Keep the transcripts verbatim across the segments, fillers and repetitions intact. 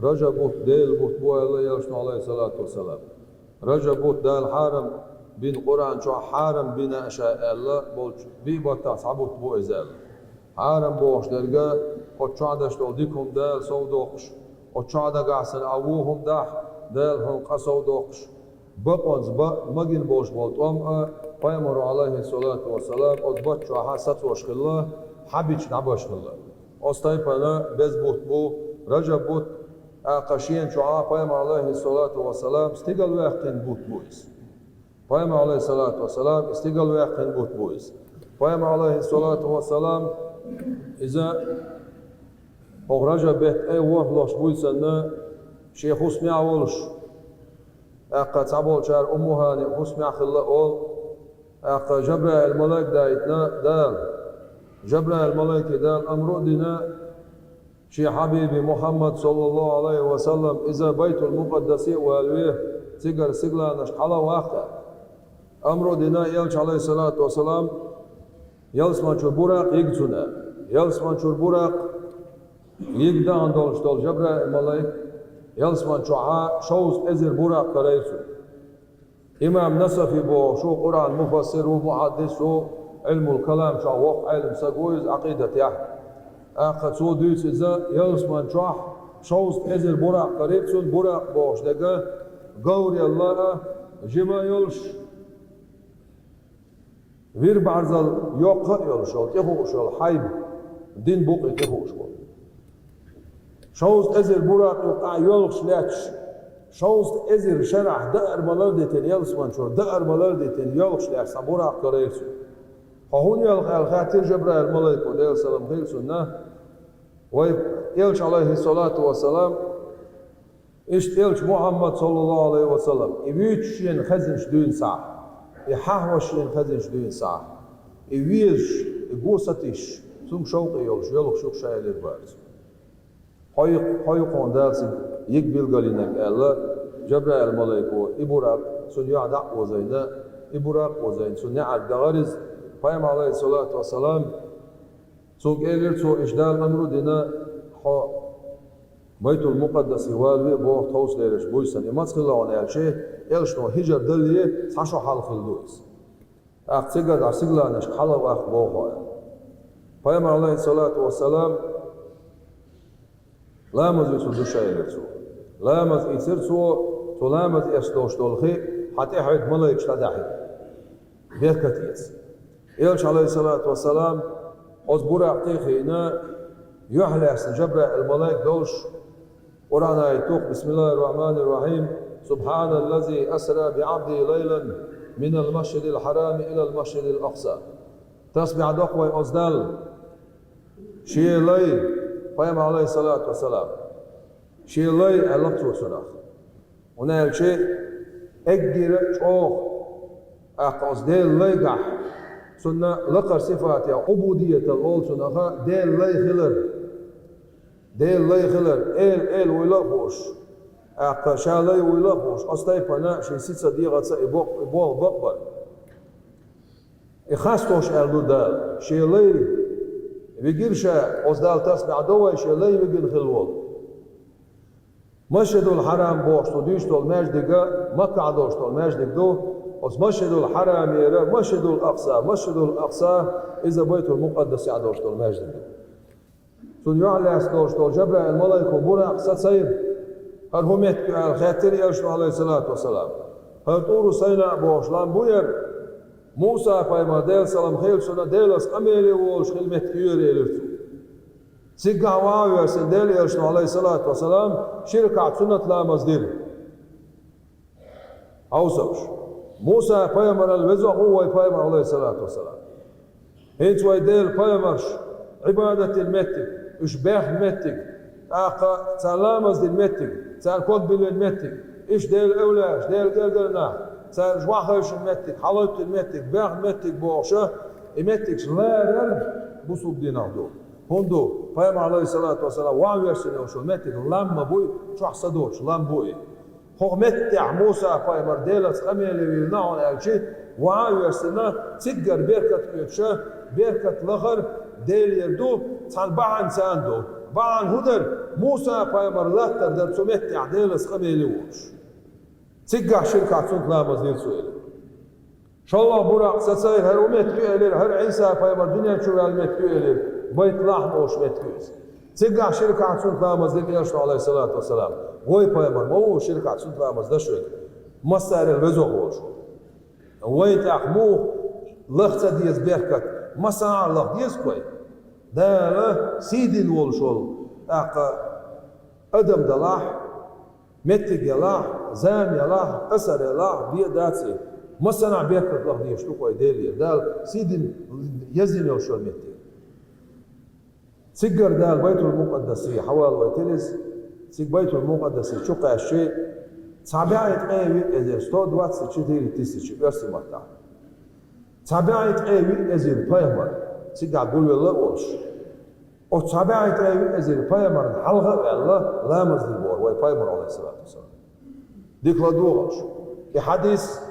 Ражаб бутт Делан бутт бу аьлла элчано, Ӏалайхиссалату вассалам. Ражаб бутт Дала хьарам бина, Къуръан чохь хьарам бина ша аьлла болчу биъ баттахь цхьа бутт бу иза аьлла. Хьарам бохуш дерг, оцу чохь деш долу дика хӀума Дала сов доккхуш, оцу чохь дагахь санна Ӏа вон хӀума дахь, Дала хьуна къа сов доккхуш, бакъонца бан магийна болуш болу тӀом а, пайхамаро, Ӏалайхиссалату вассалам, оцу бутт чохь сацош хилла, хьабича дӀабеш хилла. Оцу тайпана беза бутт бу Ражаб бутт, тӀаккха шена чохь пайхамар, Ӏалайхиссалату вассалам, стигала ваьккхина бутт бу иза. Пайхамар, Ӏалайхиссалату вассалам, и стигала ваьккхина бутт бу иза. Пайхамар, Ӏалайхиссалату вассалам, иза хӀокху Ражаб беттан тӀе ворхӀ лош буй санна, шен хӀусамехь волуш, тӀаккха цхьаболчара Умму ХӀани хӀусамехь хилла олу, тӀаккха Жабраил малайк даийтина Дала. Жабраил малайке Дала амру а дина, шен хьабиби Мухьаммад, саллаллаху Ӏалайхи ва саллам, иза Байтул-Мукъаддасе а валаве, цигара сигаланашка хьала а ваккха. Амру а дина элча, Ӏалайхиссалату вассалам, ялсаманчуьра буракъ йига цунна. Ялсаманчуьра буракъ йига дахана долуш долу Жабраил малайк ялсаман чохь шовзткъа эзар буракъ карайра цунна. Имам Насафи бохуш ву, Къуръан муфассир ву, мухьаддис ву, Ӏилмул калам чохь воккха Ӏелам стаг ву иза Ӏакъидатехь. ТӀаккха цо дуьйцу иза, ялсаман чохь шовзткъа эзар буракъ карийра цунна, буракъ бохуш дерг говралла а, жима а йолуш, вир бӀарзал йоккха а йолуш йолу, тӀехуъуш йолу хьайба, дин букъе тӀехуъуш болу. Шовзткъа эзар буракъ юккъехь йоьлхуш лаьтташ, шовзткъа эзар шарахь даар ма-лара дитина, ялсаманчуьра даар ма-лара дитина, йоьлхуш лаьтташ цхьа буракъ карайра цунна. Хьо хӀунда йоьлху аьлла хаьттира Жабраил малайко, Делан салам хила цунна, вай элча, Ӏалайхиссалату вассалам, Иштта элча Мухьаммад, саллаллаху Ӏалайхи ва саллам, и вуьйцуш шена хезначу дуьйна схьа, и хьахош шена хезначу дуьйна схьа, и везаш, и го сатуьйсуш, цуьнга шовкъе йолуш, йоьлхуш ю-кх ша элира бара цо. Хьо ю-, хьо ю-кх хьуна Дала цига йига билгалйинарг аьлла, Жабраил малайко и буракъ цунна юьхь дӀа а озийна, и буракъ а озийна, цунна неӀарга дахара иза, пайхамар, Ӏалайхиссалату вассалам, Цуьнга элира цо, иштта Дала амру дина, хьо Байтул-Мукъаддасе валаве а боху тховсалераш буьйсанна. И маца хилла хьуна аьлча, элчано хӀижар далле, цхьа шо хьалха хилла ду иза. ТӀаккха цигара дӀа сигаланашка хьала а ваккха боху хьо аьлла. Пайхамар, Ӏалайхиссалату вассалам, ламаз вуьсур ду ша элира цо. Ламаз ийцира цо, цо ламаз эцна долуш долу хи хьан тӀаьхье малайкаш дӀадаьхьира. Беркат эца. Элча, Ӏалайхиссалату вассалам, оцу буракъ тӀе а хиъна, юьхь лаьцна Жабраил малайк долуш, Къуръан аят ду-кх: «Бисмиллахир-рахманир-рахим. Субханаллази асра биӀабдихи лайлан минал масжидил хьарами илал масжидил акъса». Тасбихь до-кх вай оцу Далла. Шен лай, пайхамар, Ӏалайхиссалату вассалам, шен лай аьлла-кх цо цунах. ХӀунда аьлча эггара а чӀогӀа, тӀаккха оцу Делан лайгахь, цунна лакхара сифатех, Ӏубудиятал олу цунах, Делан лай хилар. Делан лай хилар, эла, эла вуйла а хууш, тӀаккха ша лай вуйла а хууш, оцу тайпана шен сица дегӀаца и бокъ-, и болх бакъ бара. И хестош аьлла ду Дала. Шен лай вигира ша, оцу Далла тасбихь до вай, шен лай вигина хилла волу. Масжидул Хьарам бохуш цо дуьйцуш долу маьждиг, Маккахь долуш долу маьждиг ду, оцу Масжидул Хьарамера, Масжидул Акъса, Масжидул Акъса, иза Байтул Мукъаддасехь долуш долу маьждиг ду. Цунна юьхь лаьцна долуш долу Жабраил малайко буракъ сацийра. ХӀара хӀун меттиг ю аьлла хаьттира элчано, Ӏалайхиссалату вассалам. ХӀара ТӀуру Сайна бохуш лам бу яра. Муса пайхамар, Делан салам хила цунна, Делаца къамеле волуш хилла меттиг ю яра, элира цо. Цигахь ван а воьссина, Делан элчано, Ӏалайхиссалату вассалам, ши ракаӀат суннат ламаз дира. Хьовсалаш. Муса пайхамарал веза а ву вай пайхамар, Ӏалайхиссалату вассалам. ХӀинца вай Делан пайхамарш Ӏибадат дина меттиг, уьш баьхна меттиг, тӀаккха цара ламаз дина меттиг, цара ког биллина меттиг, иштта Делан эвлаяаш, Делан гергара нах, цара уьш охьахевшина меттиг, хьалоьттина меттиг, баьхна меттиг бохуша, и меттигаш ларар бусулба динах ду. ХӀунда ду, пайхамар, Ӏалайхиссалату вассалам, ван а воьссина йолуш йолу меттиг лам ма буй, чохь са доцуш лам бу и. ХӀокху меттехь Муса пайхамар Делаца къамеле виллина хьуна аьлча, ван а воьссина, циггара беркат оьцуша, беркат лахар Делера ду, цхьана бахьана царна ду. Бахьана хӀун дара? Муса-пайхамар латтар дара цу меттехь Делан къамеле волуш. Цигахь ширкахь цунна ламаз дира цо элира. ШолгӀа Буракъ сацайра, хӀара хӀун метта ю элира, хӀара Ӏийса-пайхамар дуьнен чу ваьлла метта ю элира, Байт-Лахьм олуш метта ю иза. Цигахь ширкахь цунна ламаз дира элчано, Ӏалайхиссалату вассалам. Вай пайхамар ма ву ширкахь цунна ламаз даш верг. Массарел везох волуш ву. Вай тӀаккха муха лаха ца деза беркат, массанхьа лаха деза вай. Дала сий дина волуш волу, тӀаккха адам далахь, меттиг ялахь, зама ялахь, асар ялахь, бен дац и. Массанхьа беркат лаха дезаш ду вай Делера. Дала сий дина езйина йолуш йолу меттиг. Цигара Дала Байтул-Мукъаддасе хьавалавайтира иза, цига Байтул-Мукъаддасе чу кхаьччи, цхьа бӀе ткъе виъ эзар, сто двадцать четыре тысячи оьрсийн маттахь. Цхьа бӀе ткъе виъ эзар пайхамар цигахь гулвелла а волуш, оцу цхьа бӀе ткъе виъ эзар пайхамарна хьалха а ваьлла, ламаз дина боху вай пайхамар, Ӏалайхиссалату вассалам. Дика ладогӀалаш. И хьадис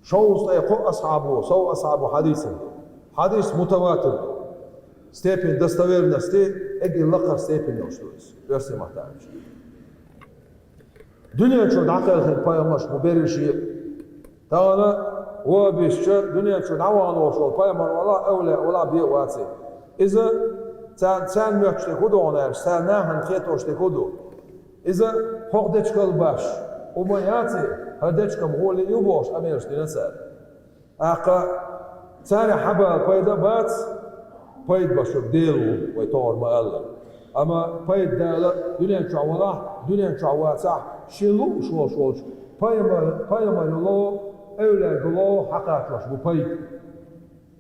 шовзткъе кхо асхьабо, сов асхьабо хьадийсина ду. Хьадис мутаватир ду. Степень достоверности эггара лакхара степень йолуш ду иза, оьрсийн маттахь аьлча. Дуьнен чу дӀакхелхина пайхамарш бу берриш а. Тахана вон а бисча, дуьнен чу дӀавахана волуш волу пайхамар валахь, эвлаяъ валахь бен а вац и. Иза царна, царна моьттуш дерг хӀун ду аьлча, царна нахана хетош дерг хӀун ду? Иза хӀокху дечигал баш, хӀума яц и, хӀара дечигам гӀоле ю бохуш къамелаш дина цара. ТӀаккха царах хьан бала пайда а бац, пайда баш верг Дела ву, вай тохара ма-аллара. Амма пайда Дала дуьнен чохь валахь, дуьнен чохь вацахь, шен лууш волуш волчу пайхамар-, пайхамарехула, эвлаяехула хьакхачош бу пайда.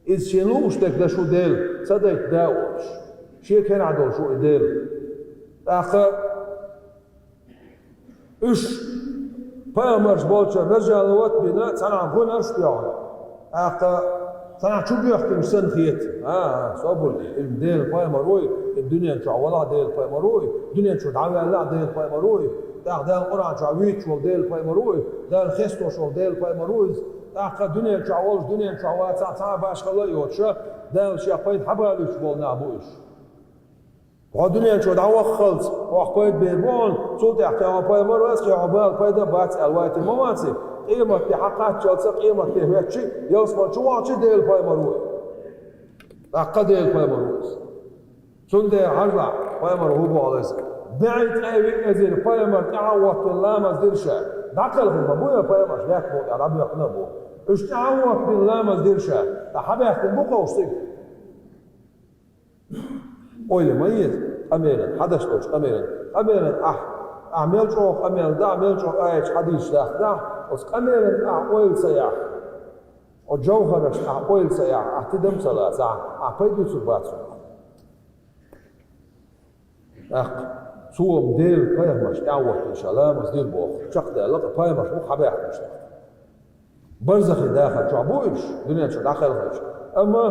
Иза шен лууш дерг даш ву Дела, ца дайта да а волуш, шен кенахь долуш ву и Дела. ТӀаккха уьш пайхамарш болчара нажалот а бина, цхьанхьа гӀуьнарш а тоьхна, тӀаккха цхьанхьа чу боьхкинчу санна хета. А, а, собар де, и Делан пайхамар ву и, и дуьнен чохь валахь Делан пайхамар ву и, дуьнен чу дӀаваьллахь Делан пайхамар ву и, тӀаккха Дала Къуръан чохь вуьйцуш волу Делан пайхамар ву и, Дала хестош волу Делан пайхамар ву иза, тӀаккха дуьнен чохь волуш, дуьнен чохь вацахь, цхьа а башхалла а йоцуша, Дала шех пайда хьан балуьйтуш болу нах бу уьш. Хьо дуьнен чу дӀаваххалц, хьох пайда бер бу хьуна, цул тӀаьхьа кхин хьо пайхамар вац, кхин хьо бала пайда а бац аьлла вайтина ма вац и. Къематде хьакхаччалца, къематде хӀоьттичи, ялсамани чу вахчи Делан пайхамар ву и. ТӀаккха Делан пайхамар ву иза. Цундела хьажалахь, пайхамар хӀун боху иза. БӀе ткъе виъ эзар пайхамар тӀаьхьа а хӀоттийна ламаз дира ша. ДӀакхелхина ма бу и пайхамарш, бехк бу тӀехь дӀабоьхкина а бу. Уьш тӀаьхьа а хӀоттийна ламаз дира ша. Ткъа хьан баьхкина бу кху уьш цига? Ойла ма еза къамелан, хьан даш долчу къамелан. Къамелан ахь, ахь мел чӀогӀа къамел дахь, мел чӀогӀа аяташ, хьадисаш дахь, дахь, оцу къамелан ахь ойла ца яхь, оцу жовхӀарашна ахь ойла ца яхь, ахь тидам ца лацахь, ахь пайда юьсур бац хьуна. ТӀаккха цо-м Делан пайхамарш тӀаьхьа а хӀоттийна ша ламаз дира боху, чекхдаьлла-кх пайхамарш бу хьан баьхкинарш. Барзахе дахар чохь бу уьш, дуьнен чу дӀакхелхинчу. Амма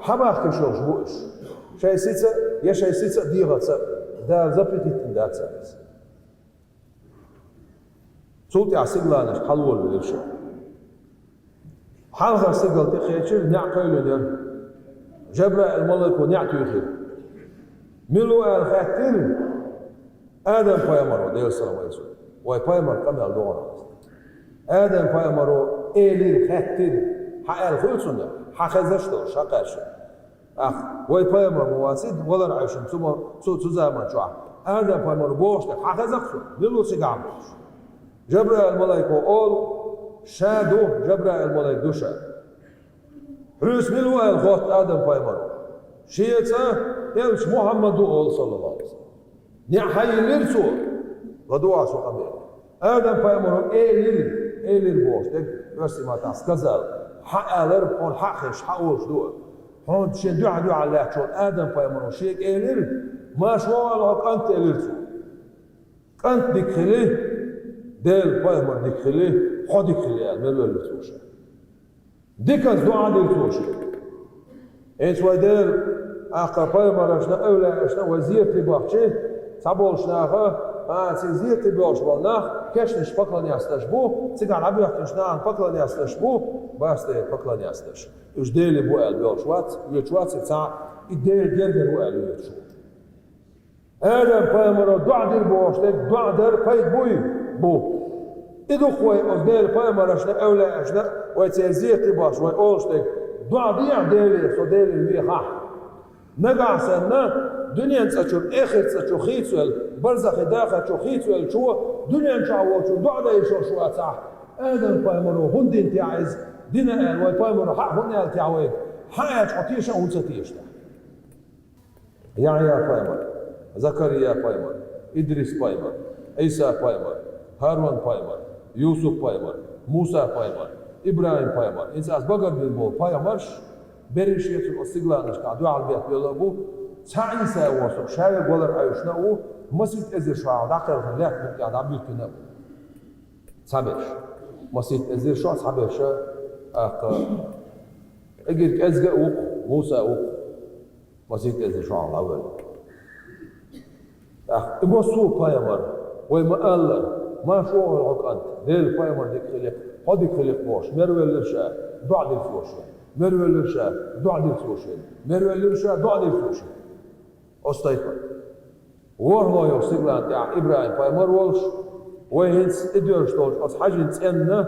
хьан бахкаш йолуш бу уьш? Шайн сица а, я шайн сица а, дегӀаца а, Дала запретить дина дац царна иза. Цул тӀаьхьа сигаланашка хьалаволавелира ша. Хьалхара сигал тӀекхечира, неӀ кхоьллина яра. Жабраил малайко неӀ туьйхира. Мила ву аьлла хаьттира, Адам-пайхамар ву, Делан салам хуьлда цунна. Вай пайхамар къамел догӀу. Адам-пайхамаро элира, хаьттира, хьан аьлла хуьлу цунна, хьан хезаш долуш, хьан кхаьршина. ТӀаккха вай пайхамар ма ваций, валар Ӏаьшна цу ма-, цу, цу заман чохь. Адам-пайхамаро бохуш дерг хьан хеза-кх цунна, мила ву цигахь бохуш. Жабраил малайко олу, ша ду, Жабраил малайк ду ша. Хьуьца мила ву аьлла хотту Адам-пайхамаро. Шеца элча Мухьаммад ву олу, саллаллаху Ӏалайхи ва саллам. НеӀ хьайиллира цо, ладугӀа со къамел. Адам-пайхамаро элира, элира бохуш дерг, оьрсийн маттахь сказал, хьан алар, хьуна хьан хезаш, хьан олуш ду. Хьуна шен дуьхьа-дуьхьа лаьттачу Адам-пайхамаро шега элира, марша вогӀийла хьо, кӀант, элира цо. КӀант дика хили, Делан пайхамар дика хили, хьо дика хили аьлла, мел веллира цо ша. Диканца дуӀа дира цо шега. ХӀинца вай Делан, тӀаккха пайхамаршна, эвлаяашна вай зерате бахчи, цхьаболчу наха, а, цига зерате боьлхуш болу нах кешнаш поклонятствовать деш бу, цигахь дӀабоьхкинчу нахана поклонятствовать деш бу, барсте поклонятствовать деш. Уьш Деле бу аьлла боьлхуш вац, оьцуш вац, и цхьа, и Делан гергара ву аьлла оьцуш ву. Адам пайхамаро доӀа дир бохуш дерг, доӀа дар пайда буй? Бу. И ду-кх вай оцу Делан пайхамарашна, эвлаяашна, вай церан зекъий беш вай олуш дерг, доӀа дехьа Деле, со Деле вехахь. Нагахь санна дуьнен цӀа чуьра, эхарт цӀа чу хийцавелла, барзахе дахар чу хийцавеллачо дуьнен чохь волчун доӀа дан йиш йолуш вацахь, Адам пайхамаро хӀунда дина техьа иза? Дина аьлла, вай пайхамаро хьан хӀунда аьлла техьа вайга? Хьан аьлча хьо теша а хӀунда ца теша техьа? Яхьъя пайхамар, Закария пайхамар, Идрис пайхамар, Ӏийса пайхамар, ХӀарун пайхамар, Юсуп пайхамар, Муса пайхамар, ИбрахӀим пайхамар. ХӀинца ас багарбина болу пайхамарш берриш а цунна оцу стигланашкахь дуьхьал беттабелла а бу, цхьа Ӏийса а воцург ша верг валар Ӏуьйшина а ву, масийтта эзар шо хьалха дӀакхелхина лаьттан букъ тӀехь дӀабуьттина а бу. Цхьаберш. Масийтта эзар шо, цхьаберш а, тӀаккха, кӀегира кӀезга а ву-кх, Муса а ву-кх. Масийтта эзар шо хьалха дӀавоьллина. ТӀаккха и массо а пайхамар, вай ма-аллара, марша вогӀийла хьо, кӀант, Делан пайхамар дика хили-кх, хьо дика хили-кх бохуш, мера веллира ша, доӀа дира цо шена. Мера веллира ша, доӀа дира цо шена. Мера веллира ша, доӀа дира цо шена. Оцу тайпана. ВорхӀалгӀа йолчу стиглана тӀехь ИбрахӀим пайхамар волуш, вай хӀинца тӀедоьжуш долчу оцу хьаьжин цӀенна,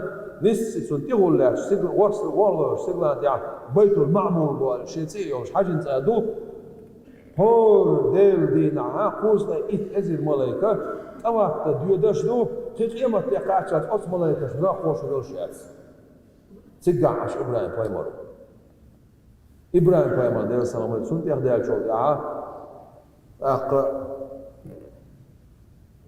нисса цунна тӀехула лаьтташ стигла-, ворхӀ-, ворхӀалгӀа йолчу стиглана тӀехь Байтул-Маъмур боху шен цӀе а йолуш хьаьжин цӀа ду, хӀора Делан дийнахь кхузткъе итт эзар малайка тӀаватта доьдуш ду, кхин къематде кхаччалц оцу малайкашна рагӀ кхочур йолуш яц. Цигахь Ӏаш ИбрахӀим пайхамар ву. ИбрахӀим пайхамар, Делан салам хуьлда цунна, тӀехдаьллачул тӀаьхьа, тӀаккха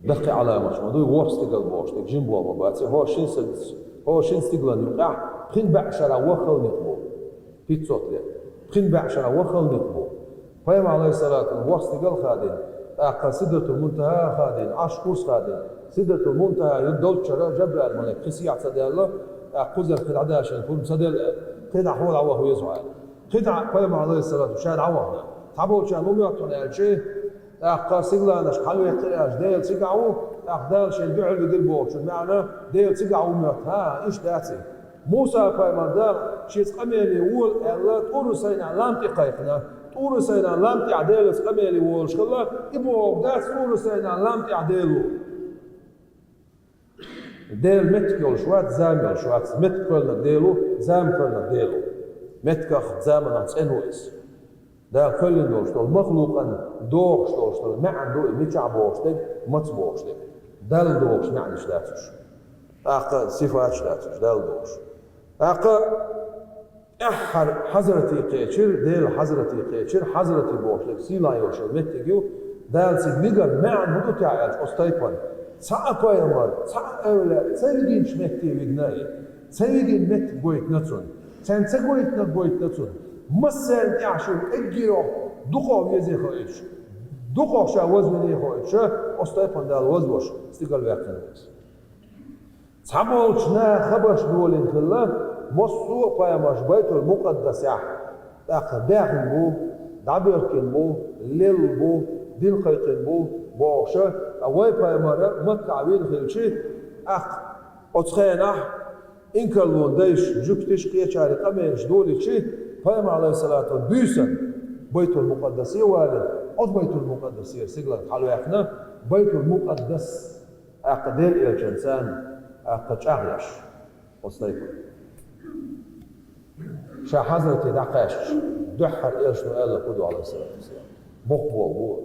даккхий Ӏаламаташ ма дуй, ворхӀ стигал бохуш дерг жима болх ма бац, хӀора шина стиг-, хӀора шина стигалан юкъахь пхи бӀе шарахь ваххал некъ бу. Пятьсот лет. Пхи бӀе шарахь ваххал некъ бу. Пайхамар, Ӏалайхиссалату, ворхӀ стигал хадийна, тӀаккха Сидратул-Мунтахьа хадийна, Ӏарш, курс хадийна. Сидратул-Мунтахьа юьртахь долчуьра Жабраил-малик кхин сехьа ца даьлла, тӀаккха кхузара кхин дӀадашийна пурба ца делла, кхидӀа хьо дӀаваха веза аьлла. КхидӀа пайхамар, Ӏалайхиссалату, ша дӀавахана. Цхьаболчарна хӀун моьтту хьуна аьлча, тӀаккха стигланашка хьалаваьккхира аьлча, Дела цигахь ву, тӀаккха Дала шен дуьхьал вигира бохучун маьӀна, Дела цигахь ву моьтту. ХӀан, иштта дац и. Муса-пайхамар Дала шеца къамеле вола аьлла, ТӀур-Сайнан лам тӀе кхайкхина. ТӀур-Сайнан лам тӀехь Делаца къамеле волуш хилла, и бохург дац, ТӀур-Сайнан лам тӀехь Дела ву. Дела меттиг йолуш вац, зама йолуш вац. Меттиг кхоьллинарг Дела ву, зама кхоьллинарг Дела ву. Меттигах, заманах цӀена ву иза. Дала кхоьллина долуш долу махлукъан дохуш долуш долу маьӀна ду и, мичахь бохуш дерг, маца бохуш дерг. Далла дохуш маьӀнаш дац уьш. ТӀаккха сифаташ дац уьш, Далла дохуш. ТӀаккха тӀаьххьара хьазрате кхечира, Делан хьазрате кхечира, хьазрате бохуш дерг сийлахь йолуш йолу меттиг ю, Дала цига вигар маьӀна хӀун ду техьа аьлча, оцу тайпана. Цхьа а пайхамар, цхьа а эвлаяъ ца вигинчу метте вигна и. Ца вигина меттиг гойтина цунна. Царна ца гойтинарг гойтина цунна. Массарна тӀехь шу кӀеггиро дукхох везе хоуьйтуш, дукхох ша вазвине хоуьйтуш, оцу тайпана Дала вазвеш, стигала ваьккхина ву иза. Цхьаболчу наха хабарш долийна хилла, массо а пайхамарш Байтул-Мукъаддасехь тӀаккха баьхна бу, дӀабоьхкина бу, лелла бу, дин кхайкхина бу бохуш, ткъа вай пайхамар Маккахь вина хилча, тӀаккха оцу хенахь инкарлонан дайша, жуьгтиша, кхечара къамелаш долийча, пайхамар, Ӏалайхиссалату, буьйсанна Байтул-Мукъаддасе валийна, оцу Байтул-Мукъаддасера стигалана хьалаваьккхина, Байтул-Мукъаддас, тӀаккха Делан элчанна царна тӀаккха чӀагӀъеш, оцу тайпана. Ша хьазрате дӀакхаьчча, дуьххьара элчано аьлла хӀун ду, Ӏалайхиссалату вассалам? Боккха болх бу.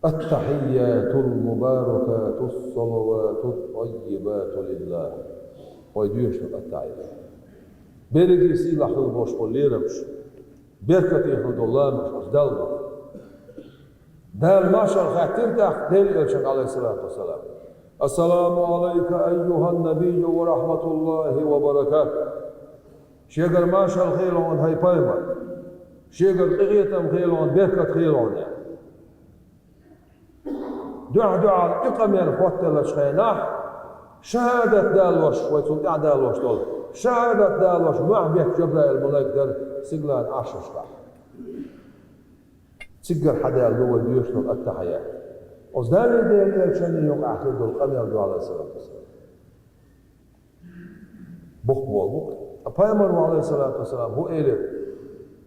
التحيات المباركات الصلوات الطيبات لله. Вай доьшург аттахьият. Берриге сийлахь хила болуш болу лерамаш, беркате хила долу ламазаш оцу Далла ду. Дала маршалла хаьттира тӀаккха Делан элчанга, Ӏалайхиссалату вассалам: «Ассаламу Ӏалайка айюхьан-набийю ва рахьматуллахӀи ва баракатухӀ». Шегара маршалла хуьлда хьуна, хӀай пайхамар. Шегара къинхетам хуьлда хьуна, беркат хуьлда хьуна, аьлла. Дуьхь-дуьхьал и къамел хӀоттаделлачу хенахь, шахӀадат далош, вай цунна тӀаьхьа далош долу, шахӀадат далош мохь бетташ Жабраил-малайк дара стигалан Ӏаршашкахь. Цигара хьадаьлла ду вай доьшург аттахьият. Оцу Далла, Делан элчанна юкъахь хир долу къамел ду, Ӏалайхиссалату вассалам. Боккха болх бу. Ткъа пайхамаро, Ӏалайхиссалату вассалам, хӀун элира: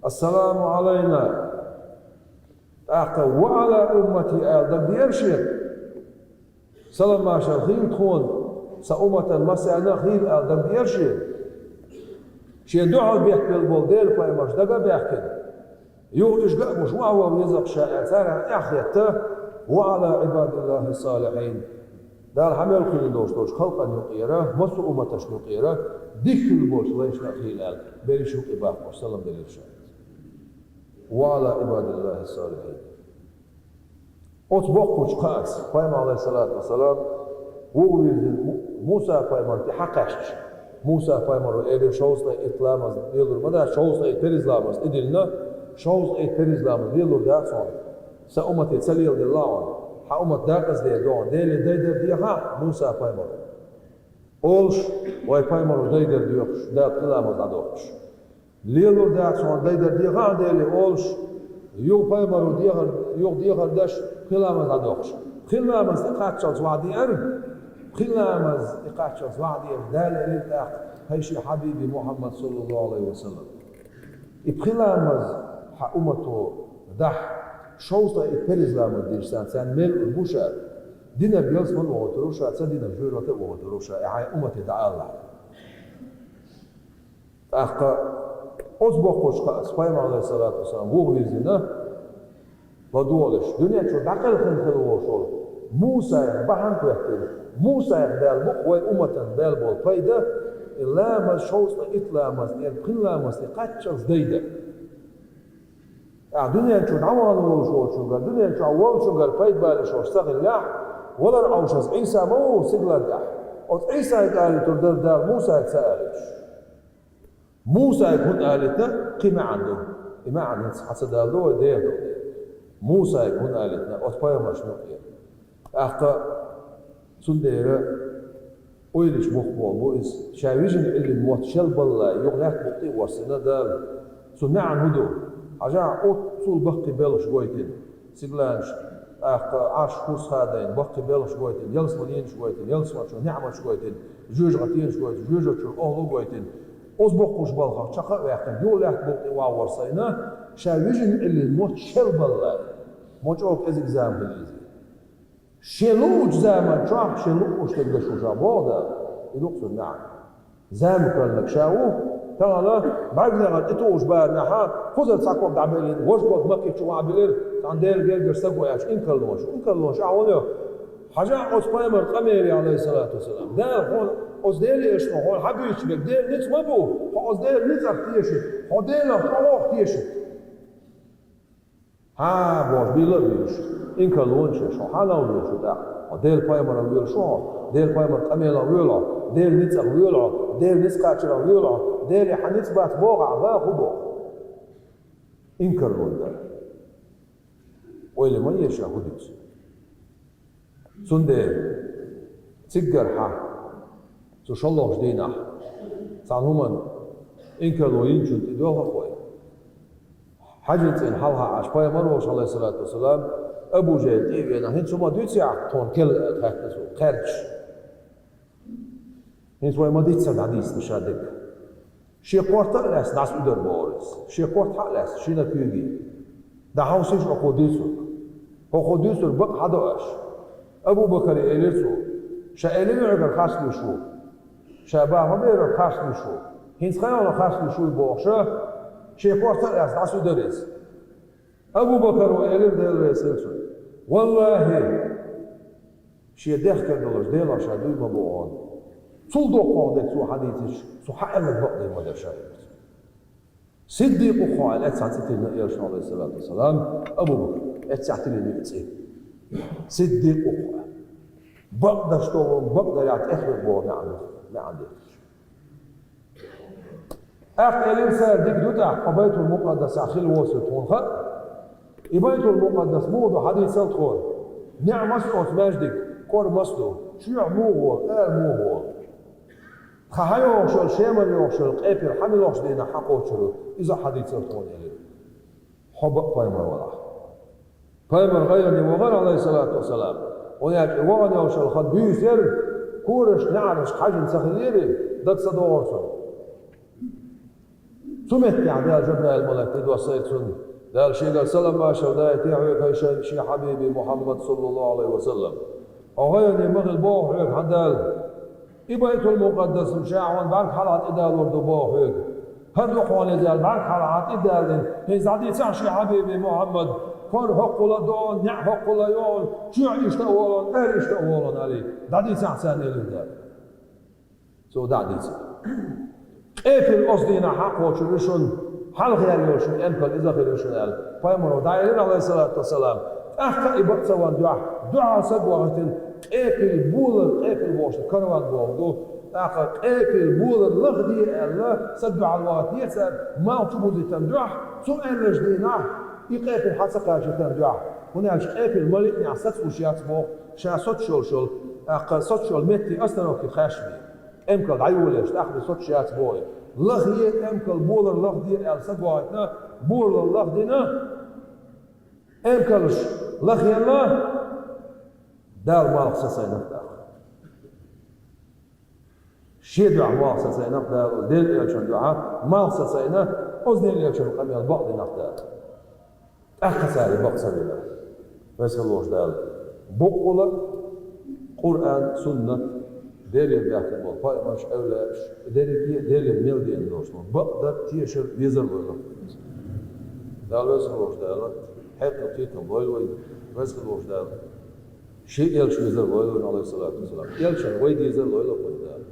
«Ассаламу Ӏалайна». ТӀаккха «وعلى أمتي» аьлла дагадеара шена. Салам-маршал хийла тхона, сан умматан массарна а хийла аьлла дагадеара шена. Шен дуьхьал беттабелла болу Делан пайхамарш дага а баьхкина, юха уьш ган а гуш, охьавала веза-кх ша аьлла, царах эхь а хетта, «وعلى عباد الله الصالحين». Дала хьан мел кхоьллина долуш долчу халкъана юкъера, массо а умматашна юкъера, дика хилла болчу лайшна а хийла аьлла, берриш юкъе баккхуш, салам делира ша. «وعلى عباد الله الصالحين». Оцу боккхачу кхаъца пайхамар, Ӏалайхиссалату вассалам, вуха вирзина Му-, Муса-пайхамар тӀе хьакхаьчча, Муса-пайхамаро элира: «Шовзткъе итт ламаз лелур ма дац, шовзткъе итт перза ламаз тӀедиллина, шовзткъе итт перза ламаз лелур дац хьуна. Сан уммате ца леладелла хьуна, хьан уммат декъаза дер ду хьуна, Деле дайдар дехахь Муса-пайхамаро». Олуш, вай пайхамаро дайдар доьхуш, Дала пхи ламаз дӀадоккхуш. Лелур дац хьуна, дайдар дехахь Деле олуш, юха пайхамаро дехар, юха дехар деш, пхи ламаз дӀадоккхуш. Пхи ламаз тӀекхаччалц вахьа деара, пхи ламаз тӀекхаччалц вахьа деара, Дала элира тӀаккха: «ХӀай шен хьабиби Мухьаммад, саллаллаху Ӏалайхи ва саллам, и пхи ламаз хьан уммато дахь, шовзткъе итт перза ламаз динчу царна, царна мел а бу ша, динарг ялсамане вохуьйтур ву ша, ца динарг жоьжахате а вохуьйтур ву ша, и хьайн уммате дӀаалахь». ТӀаккха оцу боккхачу кхаъца пайхамар, Ӏалайхиссалату вассалам, вуха вирзина, ладогӀалаш, дуьнен чу дӀакхелхина хилла волуш волу Мусаях бахьана хӀоьттина, Мусаях баьлла бу-кх вай умматан баьлла болу пайда, и ламаз, шовзткъе итт ламаз, тӀера пхи ламаз тӀе кхаччалц дайда. ТӀаккха дуьнен чу дӀавахана волуш волчуьнгара, дуьнен чохь волчуьнгара пайда балош волуш ца хиллехь, валар Ӏовшаза Ӏийса ма ву стигалан тӀехь. Оцу Ӏийсайга алийтур дара Дала, Мусайга ца алийтуш. Мусайга хӀунда алийтина, кхин маьӀна ду. И маьӀна хӀинца хьан ца даладо вай, дера ду. Мусайга хӀунда алийтина, оцу пайхамаршна юкъера. ТӀаккха цундела ойланаш боккха болу бу иза. Ша вижина Ӏиллина мотт шел баллалц, юха лаьтта букъ тӀе а воссина Дала. Цу маьӀна хӀун ду? Хьажахь, оццул баккхий белхаш гойтина. Стигаланаш, тӀаккха Ӏарш, курс хадийна, баккхий белхаш гойтина, ялсаманенаш гойтина, ялсаманчуьра неӀматаш гойтина, жоьжахатенаш гойтина, жоьжахатечуьра охӀла гойтина. Оцу боккхачу балхах чекх а ваьккхина, юха лаьтта букъ тӀе охьавоссийна, ша вижина Ӏиллина мотт шел баллалц. Ма чӀогӀа кӀезиг зама хилла иза. Шен луъучу заман чохь шен луъуш дерг дашо ша боху Дала. И ду-кх цуьнан маьӀна. Зама кхоьллинарг ша ву, тахана бӀаьргнегӀар тӀетухуш барамехь, кхузара цхьа ког дӀабеллина, важа ког Макки чу охьабелира, цхьана Делан гергара стаг ву аьлча, инкарлонаш, инкарлонаш ахь вуно. Хьажахь, оцу пайхамаран къамеле, Ӏалайхиссалату вассалам, Дала хьуна, оцу Делан элчано хьуна хьабуьйцуш берг Делан ницкъ ма бу, хьо оцу Делан ницкъах тешийта, хьо Делах чӀогӀа тешийта. Хьа, бохуш, билла а буьйлуш, инкарлонаш еш, хьо хьанах воьлуш ву тӀаккха? Хьо Делан пайхамарах воьлуш ву хьо, Делан пайхамаран къамелах воьлу хьо, Делан ницкъах воьлу хьо, Делан ницкъ кхачарах воьлу хьо, Деле хьан ницкъ бац боху ахь, бан хӀун боху? Инкарло дан. Ойла ма еш ша хӀун дуьйцу. Цундела циггара хьан, цу шолгӀачу дийнахь, цхьана хӀуманна инкарло йинчунна тӀедоьлху-кх вай. Хьаьжин цӀена хьалха Ӏаш, пайхамар волуш, Ӏалайхиссалату вассалам, Абу ЖахӀил тӀе а веана, хӀинца хӀума дуьйций ахь тхуна керла аьлла хаьттина цо, кхаьрдаш. ХӀинца вай ма-дийццара дӀадийцина ша дерг. Шен корта а лаьцна дӀасауьдура бохура иза. Шен корта хьа а лаьцна, шина куьйге. ДӀахьовсийша хӀокхо дуьйцург. ХӀокхо дуьйцург бакъ хьадо аша. Абу-Бакаре элира цо: «Ша элира хьоьгара харц луьйш ву. Ша баха ма берара харц луьйш ву. ХӀинца хан йолу харц луьйш вуй», — бохуш, шен корта а лаьцна дӀасауьдура иза. Абу-Бакаро элира, Дела реза хуьлда цунна: «ВаллахӀи, шен дехкара долуш Делах ша дуй ма бу хьуна. Цул доккхох дерг цо хьадийцича, цо хьан аьлларг бакъдерг ма дара ша», — элира цо. «Сиддикъ ву-кх хьо», — аьлла, эццахь цӀе тиллина элчано, Ӏалайхиссалату вассалам, Абу-Бакр. Эццахь тиллина ю и цӀе. «Сиддикъ ву-кх хьо». Бакъдерш долу, бакъдарехь тӀехвер боху маьӀна, маьӀна дерг. ТӀаккха элира цара: «Дика ду тӀаккха, хьо Байтул-Мукъаддасехь хилла воцург тхуна хаьа. И Байтул-Мукъаддас муха ду, хьадийцал тхуна. НеӀ маса оцу маьждиг, кӀора маса ду, чоьхьа муха волу, ара муха волу? Тхан хьан йогӀуш йолу, Шемара йогӀуш йолу къепе хьан муьлхачу дийнахь хьан кхочур ву, иза а хьадийцал тхуна», — элира. Хьо бакъ пайхамар валахь. Пайхамар гӀайране вахара, Ӏалайхиссалату вассалам. Вайн аьлча, вахана йолуш йолу хан буьйсанера, корашка, неӀарашка хьаьжна ца хиллера, дага ца догӀура цунна. Цу меттехь Дала Жабраил-малик тӀедоссийра цунна, Дала шийгара салам-маршал дайта хьоьга, хӀай ший, ший хьабиби Мухьаммад, саллаллаху Ӏалайхи ва саллам. Хьо гӀайгӀане ма хила боху хьоьга хьан Дала. И Байтул-Мукъаддас-м ша хьуна бӀаьрг хьалха тӀедалур ду боху хьоьга. ХӀара ду хьуна иза аьлла, бӀаьрг хьалха тӀедалийна. ХӀинца дӀадийцахьа, ший хьабиби Мухьаммад, кора хӀоккхула а доьӀна, неӀ хӀоккхула а йоьӀна, чоь иштта а волавелла, эр иштта а волавелла аьлла, дӀадийцахьа царна, элира Дала. Цо дӀа а дийцира. Къепил оцу дийнахь хьакхочур ю шуна, хьалха яьлла йолу шуна эмкал иза хир ю шуна аьлла, пайхамаро дӀаэлира, Ӏалайхиссалату вассалам. ТӀаккха и бакъ ца ван дуьхьа, дуьхьал саг вахийтина, къепил болар, къепил бохуш караван бохург ду, тӀаккха къепил болар лахде аьлла, саг дуьхьал вахийтина цара, малх чу бузийтина дуьхьа, цо аьллачу дийнахь, и къепил хьа ца кхачийтина дуьхьа. ХӀунда аьлча къепил малиънехь саца луш яц боху, ша соцуш йолуш йолу, тӀаккха соцуш йолу метте остановке кхаьчна бен. Эмкал дӀайолаеш, тӀаккха соцуш яц боху. Лахъе эмкал, болар лахъде аьлла саг вахийтина, болар лахъдина, эмкалш лахъелла, Дала малх сацийна тӀаккха. Шен дуьхьа малх сацийна Дала, Делан элчан дуьхьа малх сацийна, оцу Делан элчан къамел бакъдина Дала. ТӀаккха цара бакъ ца вина. Веза хилла волчу Дала. Бакъволу Къуръан, Суннат, Делера баьхкина болу пайхамарш, эвлаяаш, дерриге а Делера мел деана долуш болу бакъдар, тешар, везар лойла. Дала, Веза хилла волчу Дала, хьекъал, кхетам лойла вайна. Веза хилла волчу Дала, шен элча везар лойла вайна, Ӏалайхиссалату вассалам. Элчан вай дезар лойла вайна Дала.